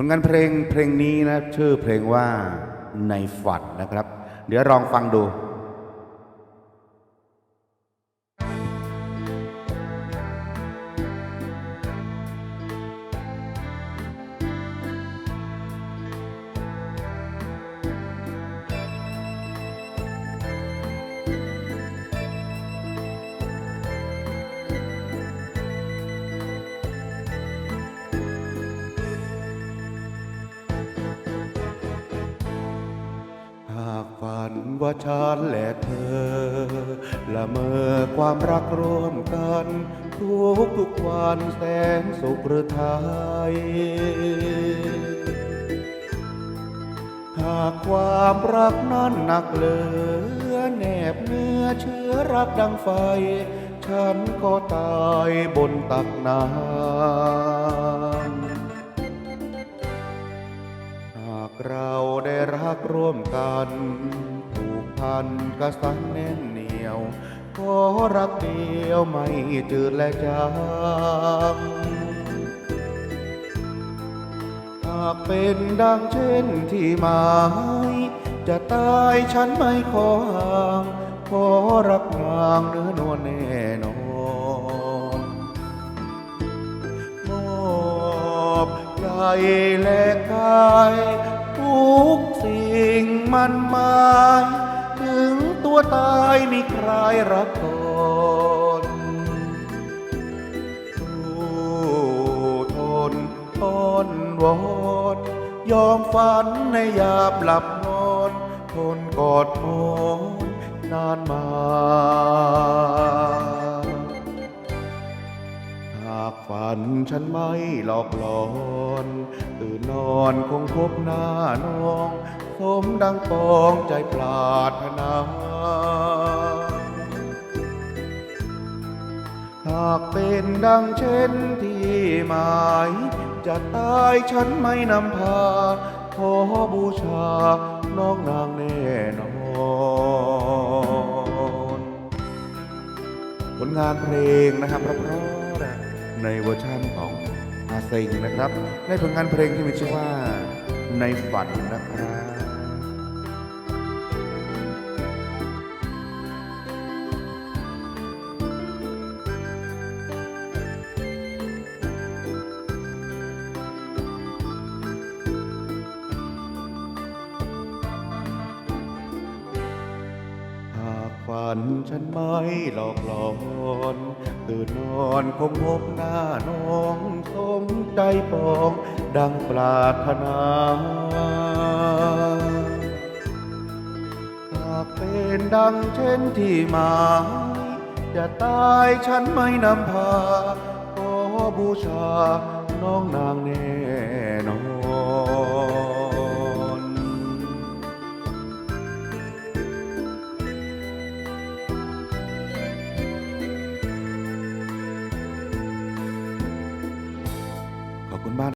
ผลงานเพลงเพลงนี้นะ ชื่อเพลงว่าในฝันนะครับ เดี๋ยวลองฟังดู หากฝันว่าฉันและเธอ ละเมอความรักร่วมกัน ทุกๆวันแสนสุขหรือไทย หากความรักนั้นหนักเหลือ แนบเนื้อเชื้อรักดังไฟ ฉันก็ตายบนตักน้ำ หากเราได้รักร่วมกัน ผูกพันกระสันแน่นเหนียว ขอรักเดียวไม่จืดและจาง หากเป็นดังเช่นที่หมาย จะตายฉันไม่ขอห่าง ขอรักนางเนื้อนวลแน่นอน มอบใจและกาย ทุกสิ่งมั่นหมาย ถึงตัวตายมีใครรักก่อน สู้ทนอ้อนวอน ยอมฝันในยามหลับนอน ทนกอดหมอนนานมา หากฝันฉันไม่หลอกหลอน ตื่นนอนคงพบหน้าน้อง สมดังปองใจปรารถนา หากเป็นดังเช่นที่หมาย จะตายฉันไม่นำพา ขอบูชาน้องนางแน่นอน ผลงานเพลงนะครับ เพราะๆ นะ ในเวอร์ชันของอาเซ็งนะครับ ในผลงานเพลงที่มีชื่อว่าในฝันนะครับ หากฝันฉันไม่หลอกหลอน ตื่นนอนคงพบหน้าน้อง สมใจปองดังปรารถนา หากเป็นดังเช่นที่หมาย จะตายฉันไม่นำพา ขอบูชาน้องนางแน่